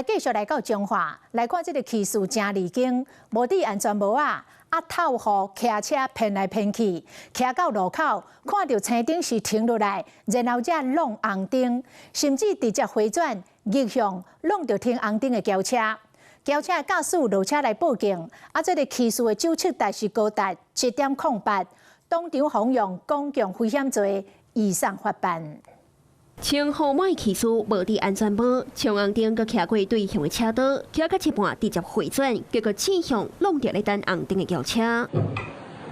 繼續來到彰化，來看這个騎士誠離經，無戴安全帽仔，啊透雨騎車騙來騙去，騎到路口，看著青燈時停落來，然後才挵紅燈，甚至直接迴轉逆向挵著停紅燈的轎車。轎車的駕駛落車來報警，啊，這个騎士的酒測值是高達7.08，當場予用公共危險罪移送法辦。穿雨帽騎士無戴安全帽，衝紅燈閣騎過對向的車道，騎到一半直接迴轉，結果正向挵著咧等紅燈的轎車。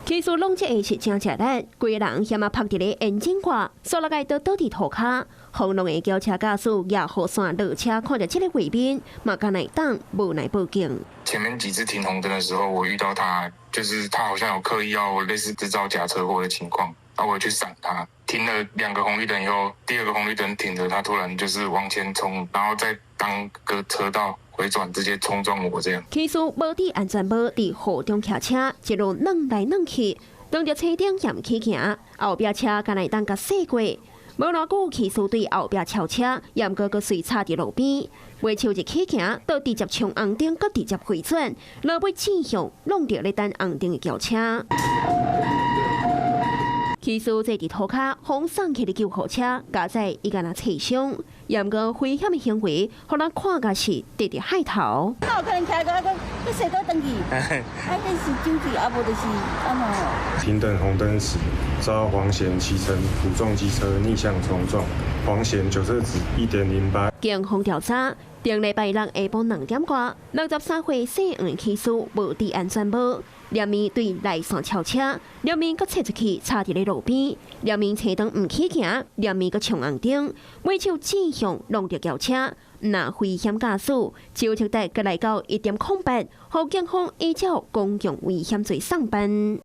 騎士挵這个是誠吃力，規个人險仔拍佇咧引擎蓋，煞落來都倒佇塗跤。轟隆的轎車駕駛壓雨傘落車，看著這个畫面，嘛敢若會當無奈報警。前面幾次停紅燈的時候，我遇到他，就是他好像有刻意要類似製造假車禍的情況，啊，我去閃他。停了兩個紅綠燈以後，第二個紅綠燈停了，他突然就是往前衝，然後再當個車道回轉，直接衝撞我這樣。騎士無戴安全帽，佇雨中騎車，一路挵來挵去，當著青燈也毋起行，後壁車敢若會當共駛過。無偌久，騎士對後壁超車，猶閣閣隨插佇路邊，尾手一起行，就直接衝紅燈，閣直接回轉，落尾正向挵著咧等紅燈的轎車。騎士坐佇塗跤，予送去的救護車，駕駛伊敢若切傷，猶閣危險的行為，予人看甲是直直害頭。哪有可能騎個閣閣駛倒轉去？啊，這是酒醉，啊無就是按怎？停等紅燈時，遭黃賢騎乘輔眾機車逆向衝撞，黃賢酒測值1.08。警方調查，頂禮拜六下晡2點外，63歲姓黃的騎士無戴安全帽，兩面對內線超車，兩面閣切出去插佇咧路邊，兩面青燈毋起行，兩面閣衝紅燈，尾手正向挵著轎車，若危險駕駛，酒測值閣來到1.08，予警方依照公共危險罪送辦。